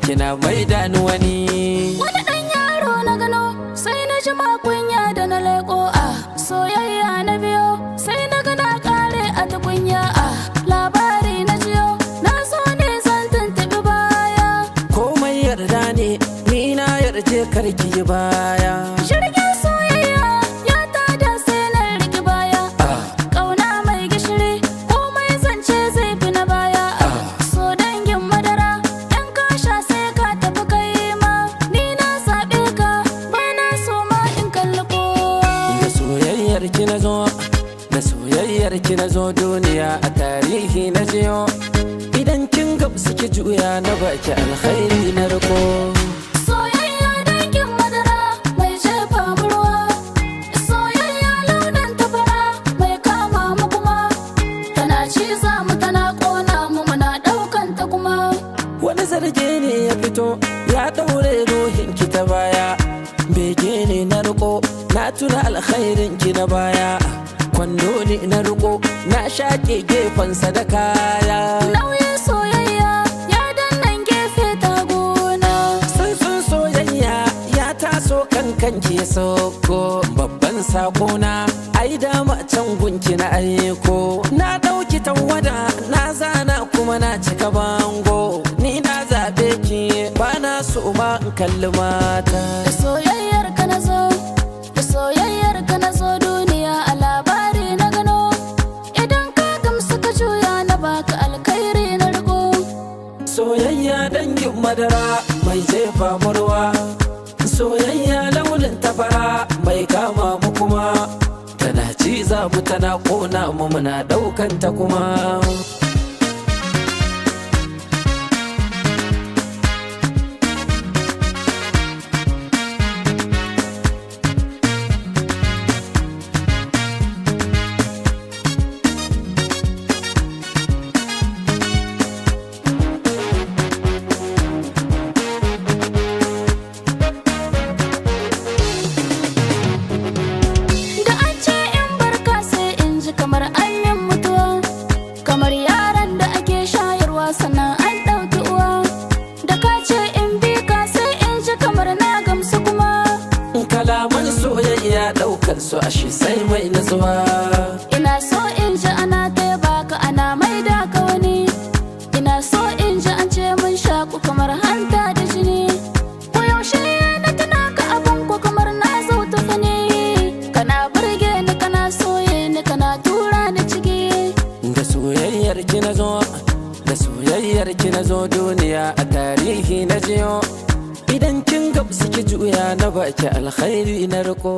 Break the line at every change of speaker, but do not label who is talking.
Kina maida ni wani.
Wani ɗan yaro na gano, sai na ji makunya da na leƙo a soyayya na biyo, sai na gana ƙare a tukunya a labari na jiyo, na so ne zan tuntuɓi baya.
Komai yarda ne, ni na yarje karki baya.
Jirgin soyayya ya tada sai na riki baya. Ƙauna mai gishiri, komai zance zai fi na baya. So dangin madara, ɗan kasha sai ka tafi kai ma. Ni na zaɓe ka, ba na so ma in kalli kowa.
Da soyayyar ki na zo, da soyayyar ki na zo duniya a tarihi na jiyo. Idan kin gamsu ki juya na baki alkhairi na riko.
Soyayya dangin madara mai jefa mu ruwa. Soyayya launin tafara mai kama mu kuma. Tana ciza mu tana ƙona mu muna ɗaukan ta kuma.
Wani zarge ne ya fito ya ɗaure ruhin ki ta baya. Bege ne na riko, na tuna alkhairin ki na baya. Kwando ne na riko, na shaƙe gefen sadaka ya.
Nauyin soyayya ya dannan gefe ta gona.
Tsuntsun soyayya ya taso kan kanki ya sauko. Babban sakona ai dama can gunki na aiko. Na ɗauki tawada na zana kuma na cika bango. Ni na zaɓe ki ba na so ma in kalli mata.
Da soyayyar ka na zo, da soyayyar ka na zo duniya a labari na gano. Idan ka gamsu ka juya na baka alkhairi na riko.
Soyayya dangin madara mai jefa murwa. Soyayya launin tafara mai kama mu kuma. Tana ciza mu tana kona mu muna daukan ta kuma.
Da an ce in barka sai in ji kamar an min mutuwa. Kamar yaran da ake shayarwa sannan an ɗauki uwa. Da ka ce in bi ka sai in ji kamar na gamsu kuma.
Kalaman soyayya daukan su ashe sai mai nutsuwa.
Ina so in ji ana taiba ka ana maida ka wani. Ina so in ji an ce mun shaku kamar hanta da jini. Ko yaushe na tuna ka abun ko kamar na zauta fani. Kana burge ni kana soye ni kana tura ni ciki.
Da soyayyar ki na zo, da soyayyar ki na zo duniya a tarihi na jiyo. Idan kin gamsu ki juya na baki alkhairi na riko.